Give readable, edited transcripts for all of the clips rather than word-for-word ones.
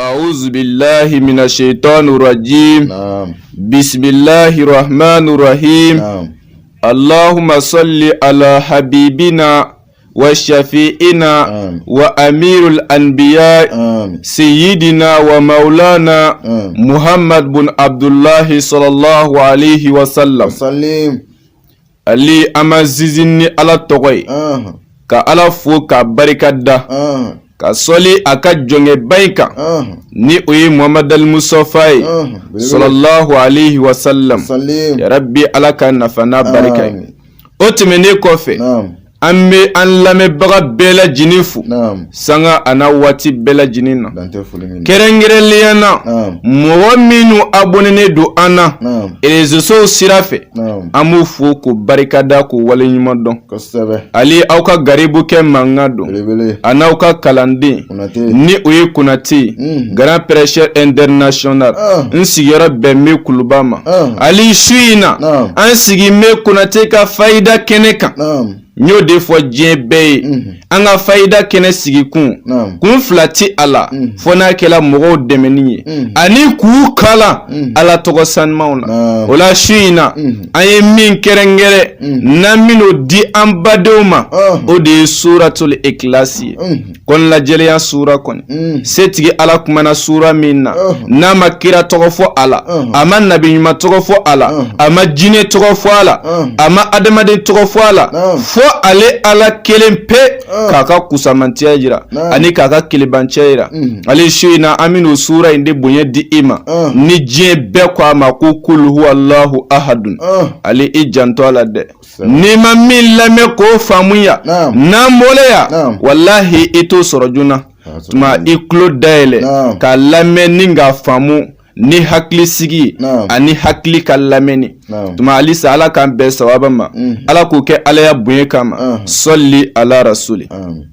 أعوذ بالله من الشيطان الرجيم بسم الله الرحمن الرحيم اللهم صل على حبيبنا وشفيعنا وأمير الأنبياء سيدنا ومولانا محمد بن عبد الله صلى الله عليه وسلم Ali an b'a sinsin ni Ala tɔgɔ ye, Ɔnhɔn, ka Ala fo k'a barika da, ɔnhɔn, ka sɔli a ka jɔnkɛba in kan, ɔnhɔn, ni o ye Muhamadu Mustafa ye, ɔnhɔn, belebele, salalahu alayhi wa salam. Salim, Ya Rabbi Ala ka nafa n'a barika ye. Amin. O tɛmɛnen kɔfɛ, Naam, an bɛ an lamɛnbaga bɛɛ lajɛlen fo naam, sanga a n'a waati bɛɛ lajɛlen na. Dan tɛ foli min na. Kɛrɛnkɛrɛnlenya na, Naam, mɔgɔ minnu abonnénen don an na naam, réseaux sociaux sira fɛ, naam, an b'u fo k'u barikada k'u waleɲuman dɔn. Kosɛbɛ, Ali aw ka garibukɛ mankan don belebele, a n'aw ka kalanden Konate, ni o ye Konate ye, grand prêcheur international. Ah. N sigiyɔrɔ bɛn bɛ Kuluba ma. Ah. Ali su in na, Naam. an sigi bɛ Konate ka fayida kɛnɛ kan. Naam, N y'o de fɔ diɲɛ bɛɛ ye, an ka fayida kɛnɛ sigikun naam, kun fila ti a la fo n'a kɛla mɔgɔw dɛmɛni ye ani k'u kalan Ala tɔgɔ sanumanw na. Naam. O la su in na, an ye min kɛrɛnkɛrɛn n'an bɛn'o di an badenw ma, Ah. o de ye suratul ikilasi ye, kɔnɔnajɛlenya sura kɔni. Setigi Ala kumana sura min na, Ah. n'a ma kira tɔgɔ fɔ a la, Ah. a ma nabi ɲuman tɔgɔ fɔ a la, Ah. a ma jinɛ tɔgɔ fɔ a la, Ah. a ma adamaden tɔgɔ fɔ a la, Ah. fo ale Ala kelen pe Ah. k'a ka kusamantiya jira Ah. ani k'a ka kelebanciya jira. Ale su in na, an bɛn'o sura in de bonya di i ma, Ah. ni diɲɛ bɛɛ ko a ma ko kul huwallahu ahadun. Ah. Ale i janto a la dɛ, Kosɛbɛ. n'i ma min lamɛn k'o faamuya, Naam. n'an bɔla yan, Naam. walahi i t'o sɔrɔ joona. A sɔrɔ Tuma man di. i tulo dayɛlɛ Naam. k'a lamɛn ni k'a faamu ni hakilisigi ye Naam. ani hakili ka lamɛnni. Naam. Tuma halisa Ala k'an bɛn sawaba ma, Ala k'o kɛ Alaya bonya kama. Sɔli ala rasuli. Amin.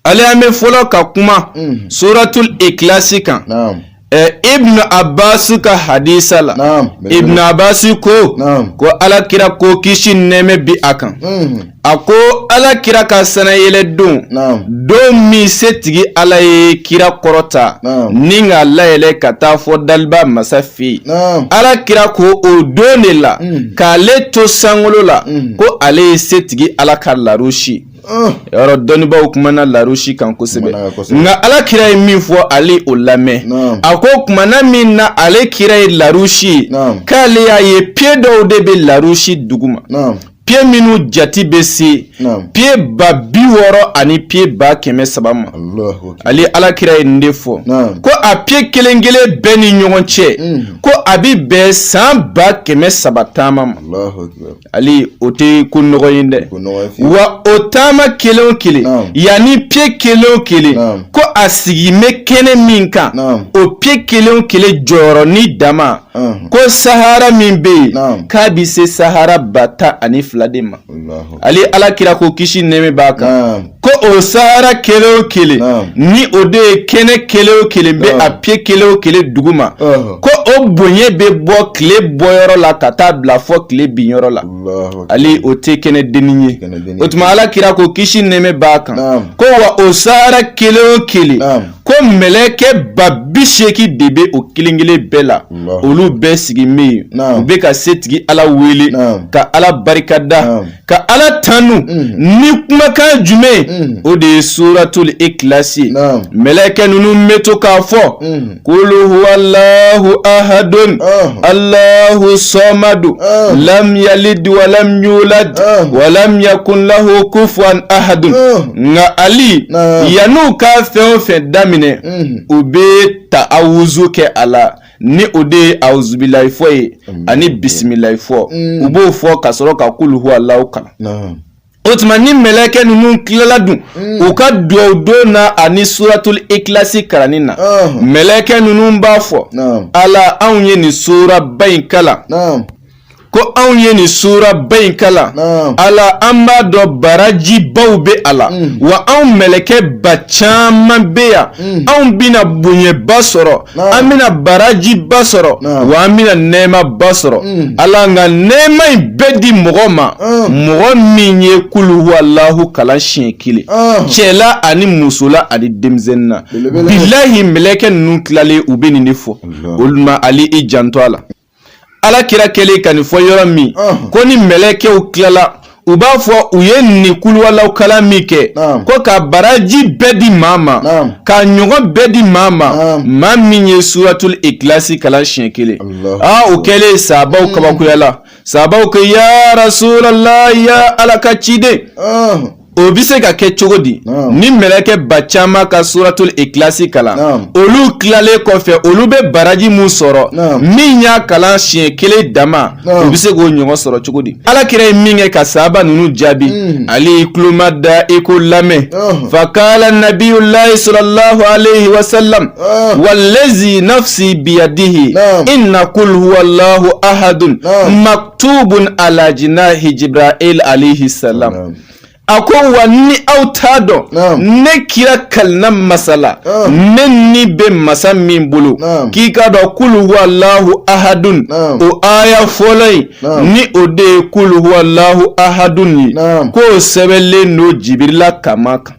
Ale an bɛ fɔlɔ ka kuma suratul ikilasi kan. Naam, Ibn Abbas ka hadisa la, naam, Ibn Abbas ko Naam. ko Ala kira ko kisi ni nɛɛmɛ bi a kan, a ko Ala kira ka sanayɛlɛ don, Naam, don min setigi Ala ye kira kɔrɔta Naam. ni k'a layɛlɛ ka taa fɔ daliba masa fɛ yen, naam, Ala kira ko o don de la k'ale to sankolo la, ko ale ye setigi Ala ka larusi. Ah. Yɔrɔ dɔnnibaaw kumana larusi kan kosɛbɛ, Kumana kosɛbɛ. nka Ala kira ye min fɔ, ale o lamɛn. Naam. A ko kumana min na ale kira ye larusi ye, Naam. k'ale y'a ye pied dɔw de bɛ larusi duguma, Naam, pied minnu jati bɛ se naam, pied 60 000 ani pied 300 000 ma. Allahu akbar. Ale Ala kira ye nin de fɔ, Naam. ko a pied kelen kelen bɛɛ ni ɲɔgɔn cɛ, ko a bɛ bɛn san 300 000 taama ma. Allahu akbar. Ale o tɛ ko nɔgɔ ye dɛ. Ko nɔgɔ ye fiyewu. Wa o taama kelen o kelen, Naam. yanni pied kelen o kelen, Naam. ko a sigin bɛ kɛnɛ min kan, Naam. o pied kelen o kelen jɔyɔrɔ ni dama, ko sahara min bɛ yen, Naam. k'a bɛ se sahara 12 000 de ma. Allahu Ale Ala kira ko kisi ni nɛɛmɛ b'a kan, Naam, ko o sahara kelen o kelen, Naam. ni o de ye kɛnɛ kelen o kelen bɛ Naam. a pied kelen o kelen duguma, Ɔhɔ. ko o bonya bɛ bɔ tile bɔyɔrɔ la ka taa bila fɔ tile binyɔrɔ la. Allahu akbar. Ale o tɛ kɛnɛ dennin ye. Kɛnɛ dennin O tuma Ala kira ko kisi ni nɛɛmɛ b'a kan, Naam. ko wa o sahara kelen o kelen, Naam. ko mɛlɛkɛ 80 000 de bɛ o kelen kelen bɛɛ la. Allahu. Olu bɛɛ sigi bɛ yen, Naam. u bɛ ka setigi Ala wele, Naam. ka Ala barikada, Naam. ka Ala tanu ni kumakan jumɛn ye? O de ye suratul ikilasi ye. Naam. Mɛlɛkɛ ninnu bɛ to k'a fɔ kulu huwalahu ahadun, Ah. Allahu sɔmadu, Ah. lam yalid walam yulad, Ah. walam yakun lahu kufuwan ahadun. Ah. Nka Ali, Naam. yann'u ka fɛn o fɛn daminɛ, u bɛ ta'awuzu kɛ a la, ni o de ye awuzubilayi fɔ ye ani bisimilayi fɔ. U b'o fɔ ka sɔrɔ ka kulu huwalahu kalan. Naam, O tuma ni mɛlɛkɛ ninnu tilala dun u ka duwawu don na ani suratul ikilasi kalanni na, Ah. mɛlɛkɛ ninnu b'a fɔ: naam, Ala, anw ye nin suraba in kalan naam, Ko anw ye nin suraba in kalan, Ala, an b'a dɔn barajibaw bɛ a la, wa anw mɛlɛkɛ ba caman bɛ yan, anw bɛna bonyaba sɔrɔ, an bɛna barajiba sɔrɔ, wa an bɛna nɛɛmaba sɔrɔ. Ala, nka nɛɛma in bɛɛ di mɔgɔ ma, mɔgɔ min ye kuluhuwalahu kalan siɲɛ kelen, cɛ la ani muso la ani denmisɛnnin na. Bilahi, mɛlɛkɛ ninnu tilalen, u bɛ nin de fɔ olu ma. Ali, i janto a la. Ala kira kɛlen ka nin fɔ yɔrɔ min, ko ni mɛlɛkɛw tilala, u b'a fɔ u ye nin kuluwalaw kalan min kɛ, ko ka baraji bɛɛ di maa ma, ka ɲɔgɔn bɛɛ di maa ma, maa min ye suratul ikilasi kalan siɲɛ kelen. Aa, o kɛlen, sabaw kabakoyala. Sabaw ko: ya rasulallah, ya Ala ka ciden, o bɛ se ka kɛ cogo di ni mɛlɛkɛ ba caman ka suratul ikilasi kalan, olu tilalen kɔfɛ, olu bɛ baraji mun sɔrɔ, min y'a kalan siɲɛ kelen dama, o bɛ se k'o ɲɔgɔn sɔrɔ cogo di? Ala kira ye min kɛ ka sahaba ninnu jaabi, Ali, i tuloma da, i k'o lamɛn. Fakala nabiyulahi sallallahu alayhi wa sallam: walezi nafsi biyadihi, inna kul huwallahu ahadun maktubun ala jinahi Jibril alayhi salam. A ko wa ni aw t'a dɔn, ne kira kalina masala, ne ni bɛ masa min bolo, k'i k'a dɔn kulu huwalahu ahadun, o aya fɔlɔ in, ni o de ye kulu huwalahu ahadun ye, k'o sɛbɛnlen don Jibirila kaman kan.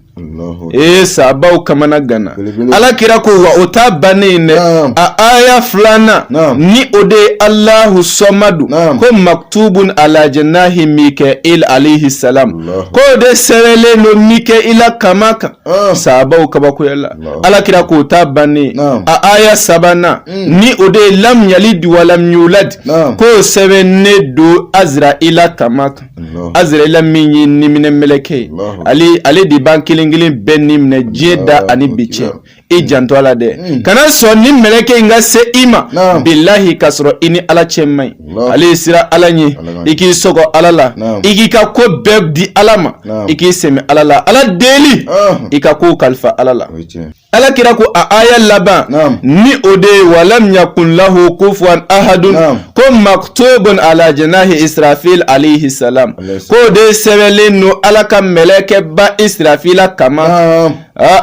Ee, sabaw kamana ganna. Ala kira ko wa o t'a bannen ye dɛ, a aya filanan, ni o de ye Alahu sɔmadu, ko maktubun ala janahi Mikail alayhi salam, k'o de sɛbɛnlen don Mikaila kaman kan. Sabaw kabakoyala. Ala kira k'o t'a bannen, a aya sabanan, ni o de ye lam yalid walam yulad, k'o sɛbɛnnen don Azraila kaman kan. Azraila min ye niminɛ mɛlɛkɛ ye, ale de b'an kelen kelen bɛɛ ni minɛ diɲɛ da ani bi cɛ. I janto a la dɛ, kana sɔn ni mɛlɛkɛ in ka se i ma, bilahi, k'a sɔrɔ i ni Ala cɛ man ɲi. Ale ye siran Ala ɲɛ, i k'i sɔgɔ Ala la, i k'i ka ko bɛɛ di Ala ma, i k'i sɛmɛ Ala la, Ala deli, i ka ko kalifa Ala la. Ala kira ko a aya laban, ni o de ye walam yakun lahu kufuwan ahadun, ko maktubun ala janahi Israfil alayhi salam, k'o de sɛbɛnlen don Ala ka mɛlɛkɛba Israfila kaman.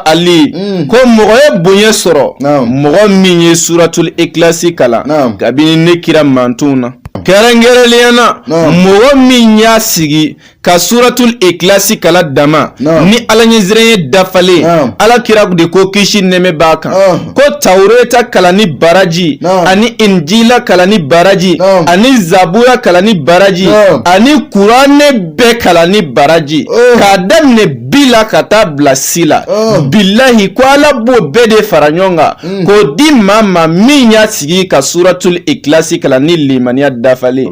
Ali ko mɔgɔ ye bonya sɔrɔ, mɔgɔ min ye suratul ikilasi kalan kabini ne kira mantonw na, kɛrɛnkɛrɛnnenya na mɔgɔ min y'a sigi ka suratul ikilasi kalan dama ni Ala ɲɛsiranɲɛ dafalen. Ala kira de ko, kisi nɛɛmɛ b'a kan, ko Tawureta kalanni baraji ani Injila kalanni baraji ani Zabura kalanni baraji ani Kuranɛ bɛɛ kalanni baraji, k'a daminɛ bi la ka taa bila si la, bilahi, ko Ala b'o bɛɛ de fara ɲɔgɔn kan k'o di maa ma min y'a sigi ka suratul ikilasi kalan ni limaniya dafalen.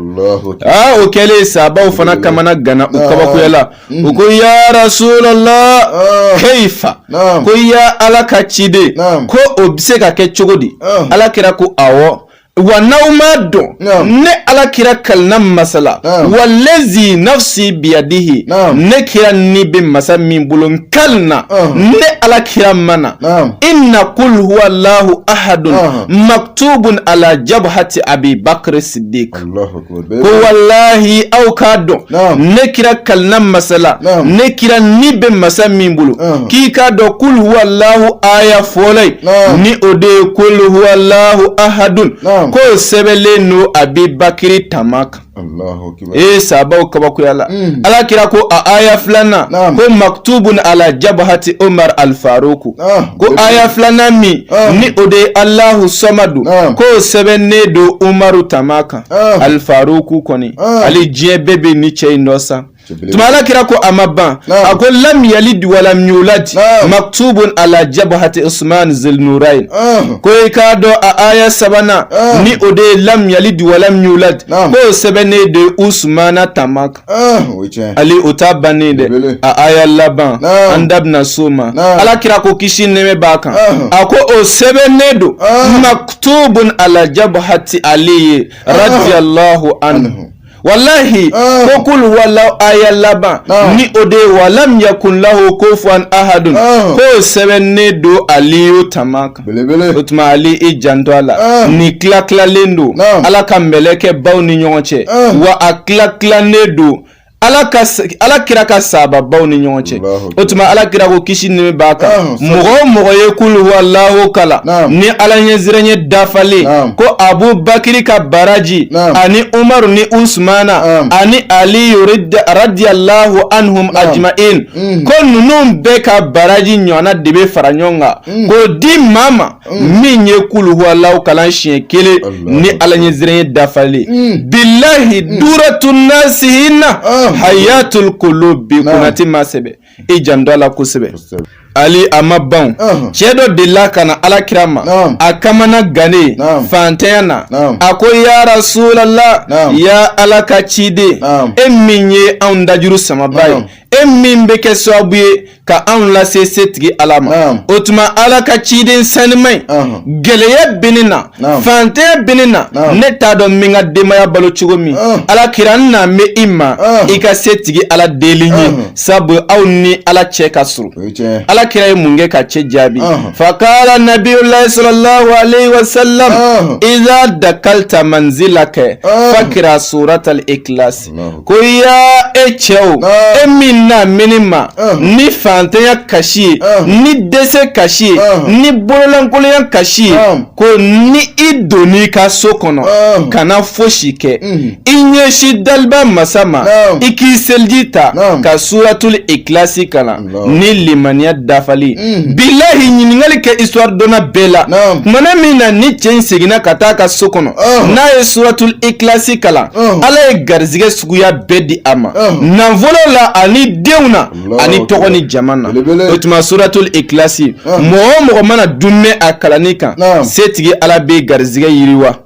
Aa, o kɛlen, sabaw fana kamana ganna, u kabakoyala. U ko: ya rasulallah, keifa? Ko ya Ala ka ciden, ko o bɛ se ka kɛ cogo di? Ala kira ko: awɔ, wa n'aw m'a dɔn, ne Ala kira kalina masala, walezi nafsi biyadihi, ne kira ni bɛ masa min bolo, n kalina ne Ala kira mana, inna kul huwa allahu ahadun maktubun ala jabhati Abi Bakr Siddiq. Ko walahi, aw k'a dɔn, ne kira kalina masala, ne kira ni bɛ masa min bolo, k'i k'a dɔn kul huwa allahu aya fɔlɔ ye, ni o de ye kul huwa allahu ahadun, k'o sɛbɛnlen don Abi Bakiri tama kan. Ee, sabaw kabakoyala. Ala kira ko a aya filanan, ko maktubun ala jabahati Omar Alfaruku, ko aya filanan min, ni o de ye Alahu Sɔmadu, k'o sɛbɛnnen don Umaru tama kan. Alfaruku kɔni, ale diɲɛ bɛɛ bɛ ni cɛ in dɔ sa tuma. Ala kira ko a ma ban, a ko lam yalid walam yulad maktubun ala jabahati Usman Zilnurain. Ko i k'a dɔn, a aya sabanan, ni o de ye lam yalid walam yulad, k'o sɛbɛnnen de Usmana tama kan. Ali, o t'a bannen dɛ, a aya laban, an da bɛna s'o ma. Ala kira ko, kisi nɛɛmɛ b'a kan, a ko o sɛbɛnnen don maktubun ala jabahati Ali radiyallahu anhu. Walahi, ko kul huwalahu aya laban, ni o de ye walam yakun lahu kufuwan ahadun, k'o sɛbɛnnen don Aliyu tama kan. O tuma Ali, i janto a la, nin tila tilalen don Ala ka mɛlɛkɛ baw ni ɲɔgɔn cɛ, wa a tila tilannen don Ala ka Ala kira ka sababaw ni ɲɔgɔn cɛ. O tuma Ala kira ko, kisi ni b'a kan, mɔgɔ o mɔgɔ ye kul huwalahu kalan ni Ala ɲɛsiranɲɛ dafalen, ko Abubakiri ka baraji ani Umaru ni Usumana ani Aliyu radiyallahu anhum ajma'in, ko ninnu bɛɛ ka baraji ɲɔgɔnna de bɛ fara ɲɔgɔn kan k'o di maa ma min ye kul huwalahu kalan siɲɛ kelen ni Ala ɲɛsiranɲɛ dafalen. Bilahi, duratu nasihina hayatul kulubi. Konate ma sɛbɛ, i janto a la kosɛbɛ. Ali, a ma ban, cɛ dɔ delila ka na Ala kira ma, a kamana gannen fantanya na. A ko: ya Rasulallah, ya Ala ka ciden, e min ye anw dajuru samaba ye, e min bɛ kɛ sababu ye ka anw lase setigi Ala ma, o tuma Ala ka ciden sanima in, gɛlɛya bɛ ne na, fantanya bɛ ne na, ne t'a dɔn n bɛ n ka denbaya balo cogo min. Ala kira, n na bɛ i ma i ka setigi Ala deli n ye, sabu aw ni Ala cɛ ka surun. Ala kira ye mun kɛ ka cɛ jaabi? Fakala nabiyulahi sallallahu alayhi wa sallam: iza dakalta manzilaka fakira suratal ikhlas. Ko ya e cɛw, e min na mini ma ni fantanya kasi ye, ni dɛsɛ kasi ye, ni bololankolonya kasi ye, ko ni i donn'i ka so kɔnɔ, kana fosi kɛ, i ɲɛsin daliba masa ma, i k'i seliji ta ka suratul ikilasi kalan ni limaniya dafali. Bilahi, ɲininkali kɛ histoire dɔnna bɛɛ la. Tumana min na ni cɛ in seginna ka taa a ka so kɔnɔ, n'a ye suratul ikilasi kalan, Ala ye garizigɛ suguya bɛɛ di a ma, nafolo la ani denw na ani tɔgɔ ni jama na. O tuma suratul ikilasi, mɔgɔ o mɔgɔ mana dunmɛ a kalanni kan, setigi Ala bɛ garizigɛ yiriwa.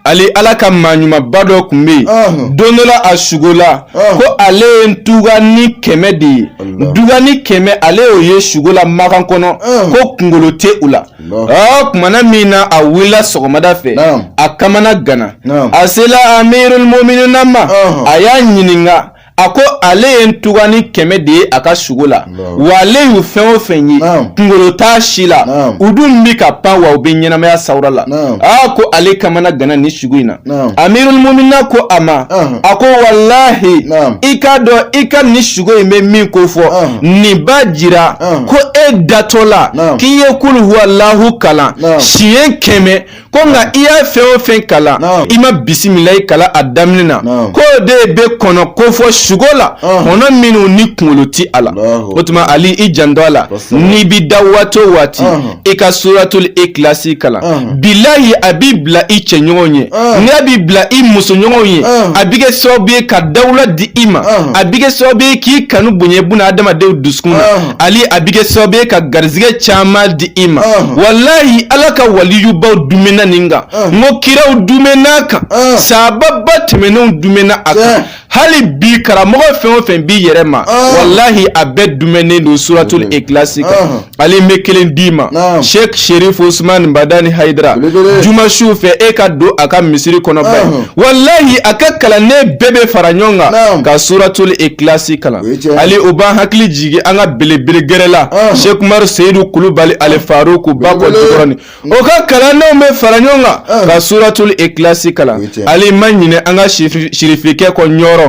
Ali, Ala ka maa ɲumanba dɔ tun bɛ yen. Don dɔ la, a sugola ko ale ye ntugani 100 de ye, ntugani 100, ale y'o ye sugo la Makan kɔnɔ, ko kunkolo tɛ u la. Ɔ kumana min na a wulila sɔgɔmada fɛ, a kamana gana, a sela amirul muminina ma, a y'a ɲininka. A ko ale ye ntugani 100 de ye a ka sugo la, wa ale y'u fɛn o fɛn ye, kunkolo t'a si la, u dun bɛ ka pan, wa u bɛ ɲɛnamaya sawura la. Aa, ko ale kamana gana ni sugo in na. Amirul mumina ko a ma, a ko: walahi, i k'a dɔn i ka nin sugo in bɛ min ko fɔ, nin b'a jira ko e datɔ la k'i ye kul huwalahu kalan siɲɛ 100, ko nka i y'a fɛn o fɛn kalan, i ma bisimilayi kalan a daminɛ na, k'o de bɛ kɔnɔ ko fɔ sugo la, kɔnɔ minnu ni kunkolo ti a la. O tuma Ali, i janto a la, n'i bɛ da waati o waati, i ka suratul ikilasi kalan. Bilahi, a b'i bila i cɛɲɔgɔn ye, n'a b'i bila i musoɲɔgɔnw ye, a bɛ kɛ sababu ye ka dawula di i ma, a bɛ kɛ sababu ye k'i kanu bonya buna adamadenw dusukun na. Ali, a bɛ kɛ sababu ye ka garizigɛ caman di i ma. Walahi, Ala ka waliyubaw dumɛna nin kan, n ko kiraw dumɛna kan, sababa tɛmɛnenw dumɛna a kan, hali bi karamɔgɔ fɛn o fɛn b'i yɛrɛ ma, walahi, a bɛɛ dumɛnen don suratul ikilasi kan. Ali, n bɛ kelen d'i ma: Sheikh Sherif Usman Badani Hayidara, juma su fɛ, e ka don a ka misiri kɔnɔ ba, walahi, a ka kalanden bɛɛ bɛ fara ɲɔgɔn kan ka suratul ikilasi kalan. Ali, o b'an hakili jigin an ka belebele gɛrɛ la, Sheikh Umaru Seyidu Kulubali Ale Faruku Bakɔ Jikɔrɔni, o ka kalandenw bɛ fara ɲɔgɔn kan ka suratul ikilasi kalan. Ali, ma ɲinɛ an ka sirifikɛ kɔ Ɲɔrɔ,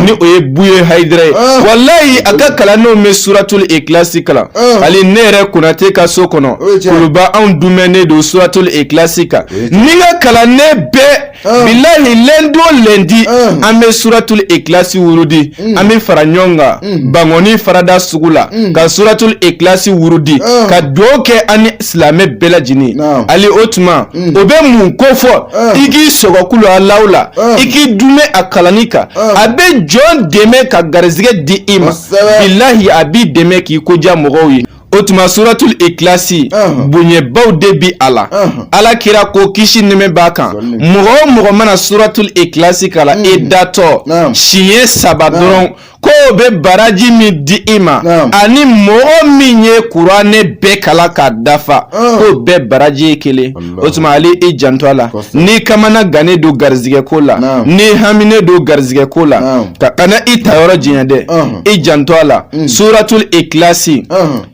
ni o ye Buye Hayidara ye, walayi, a ka kalandenw bɛ suratul ikilasi kalan. Ali, ne yɛrɛ Konate ka so kɔnɔ Kuluba, anw dumɛnen don suratul ikilasi kan ni n ka kalanden bɛɛ. Bilahi, lundi o lundi, an bɛ suratul ikilasi wurudi, an bɛ fara ɲɔgɔn kan Bankɔni farada sugu la ka suratul ikilasi wurudi ka dugawu kɛ an ni silamɛ bɛɛ lajɛlen. Ali, o tuma o bɛ mun ko fɔ? I k'i sɔgɔ kulu Alahu la, i k'i dumɛ a kalanni kan, a bɛ jɔn dɛmɛ ka garizigɛ di i ma. Bilahi, a b'i dɛmɛ k'i ko diya mɔgɔw ye. O tuma suratul ikilasi, bonyabaw de bi a la. Ala kira ko, kisi nɛmɛ b'a kan, mɔgɔ o mɔgɔ mana suratul ikilasi kalan e datɔ siɲɛ 3 dɔrɔn, ko K'o bɛ baraji min di i ma, ani mɔgɔ min ye kuranɛ bɛɛ kalan k'a dafa, k'o bɛɛ baraji ye kelen. O tuma Ali, i janto a la. N'i kamana gannen don garizigɛ ko la, n'i haminen don garizigɛ ko la, ka kana i ta yɔrɔ janya dɛ, i janto a la. Suratul ikilasi,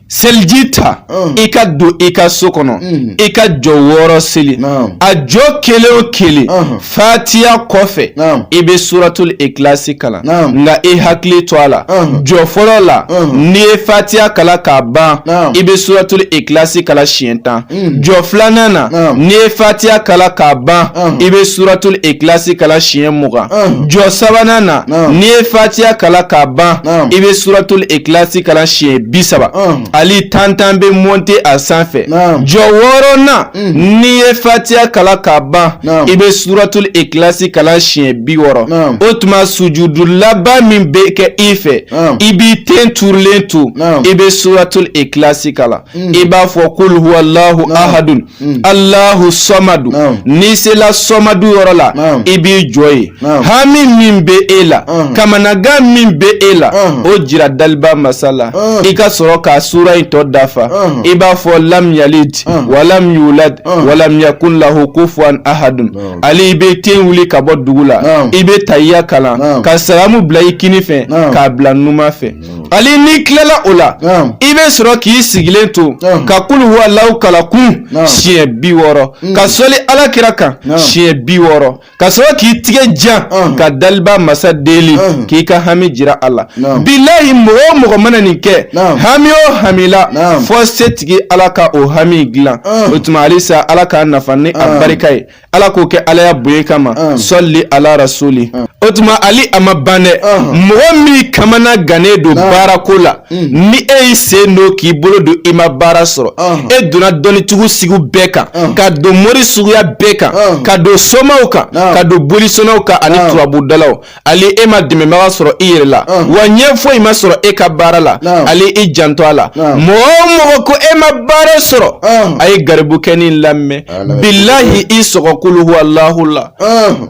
seliji ta, i ka don i ka so kɔnɔ, i ka jɔ 6 seli. A jɔ kelen o kelen, fatiya kɔfɛ, i bɛ suratul ikilasi kalan. Nka i hakili to a la, jɔ fɔlɔ la, n'i ye fatiya kalan k'a ban, i bɛ suratul ikilasi kalan siɲɛ 10. Jɔ filanan na, n'i ye fatiya kalan k'a ban, i bɛ suratul ikilasi kalan siɲɛ 20. Jɔ sabanan na, n'i ye fatiya kalan k'a ban, i bɛ suratul ikilasi kalan siɲɛ 30. Ali, 10 10 bɛ monter a sanfɛ. Jɔ wɔɔrɔnan, n'i ye fatiya kalan k'a ban, i bɛ suratul ikilasi kalan siɲɛ 60. O tuma sujudu laban min bɛ kɛ i fɛ, i b'i ten turulen to, i bɛ suratul ikilasi kalan. I b'a fɔ kul huwallahu ahadun Allahu sɔmadu. N'i sela sɔmadu yɔrɔ la, i b'i jɔ yen. Hami min bɛ e la, kamanagan min bɛ e la, o jira daliba masa la. I ka sɔrɔ ka sura in tɔ dafa. I b'a fɔ lam yalid walam yulad walam yakun lahu kufuwan ahadun. Ali, i bɛ ten wuli ka bɔ dugu la, i bɛ tahiya kalan ka salamu bila i kini fɛ k'a bila numan fɛ. Ali, n'i tilala o la, i bɛ sɔrɔ k'i sigilen to ka kul huwalahu kalan kun siɲɛ 60, ka sɔli ala kira kan siɲɛ 60, ka sɔrɔ k'i tigɛ jan ka daliba masa deli, k'i ka hami jira a la. Bilahi, mɔgɔ o mɔgɔ mana nin kɛ, hami o hami la, fɔ setigi ala ka o hami dilan. O tuma halisa, ala k'a nafa ni a barika ye. Ala k'o kɛ alaya bonya kama. Sɔli ala rasuli. O tuma Ali, a ma ban dɛ. Mɔgɔ min kamana gannen don baarako la, ni e y'i sen don k'i bolo don, i ma baara sɔrɔ, e donna dɔnnitigiw sugu bɛɛ kan, ka don mori suguya bɛɛ kan, ka don somaw kan, ka don bolisɔnnaw kan ani turabudalaw, Ali, e ma dɛmɛbaga sɔrɔ i yɛrɛ la, wa ɲɛ foyi ma sɔrɔ e ka baara la, Ali, i janto a la. Mɔgɔ o mɔgɔ ko e ma baara sɔrɔ, a ye garibukɛnin lamɛn. Bilahi, i sɔgɔ kul huwalahu la.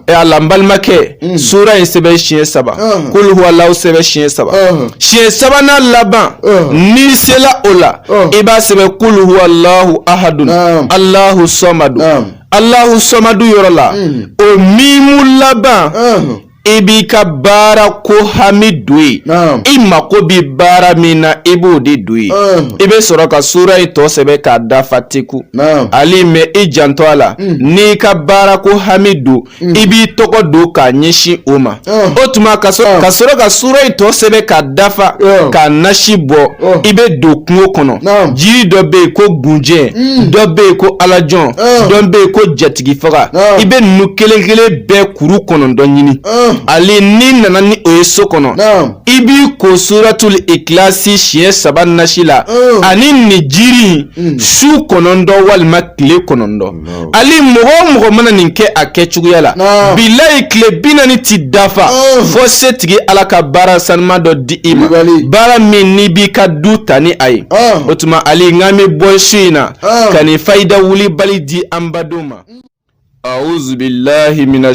E ala, n balimakɛ, sura in sɛbɛn siɲɛ 3, kul huwalahu sɛbɛn siɲɛ 3. Siɲɛ sabanan laban, n'i sela o la, i b'a sɛbɛn kul huwalahu ahadun Allahu sɔmadu. Allahu sɔmadu yɔrɔ la, o mimu laban, i b'i ka baara ko hami don yen. I mako bi baara min na, i b'o de don yen. I bɛ sɔrɔ ka sura in tɔ sɛbɛn k'a dafa teku. Ali, mɛ i janto a la, n'i ka baara ko hami don, i b'i tɔgɔ don k'a ɲɛsin o ma. O tuma ka sɔrɔ ka sura in tɔ sɛbɛn k'a dafa, k'a nasi bɔ, i bɛ don kungo kɔnɔ. Jiri dɔ bɛ yen ko gunjɛ, dɔ bɛ yen ko alajɔn, dɔ bɛ yen ko jatigi faga. I bɛ ninnu kelen kelen bɛɛ kuru 9 ɲini. Ali, n'i nana ni o ye so kɔnɔ, i b'i ko suratul ikilasi siɲɛ 3 nasi la ani nin jiri in, su 9 walima tile 9. Ali, mɔgɔ o mɔgɔ mana nin kɛ a kɛcogoya la, bilayi, tile 40 ti dafa fɔ setigi ala ka baara sanuma dɔ di i ma, baara min n'i b'i ka du ta ni a ye. O tuma Ali, n k'an bɛ bɔ su in na ka nin fayida wulibali di an badenw ma. Awuzu bilahi mina.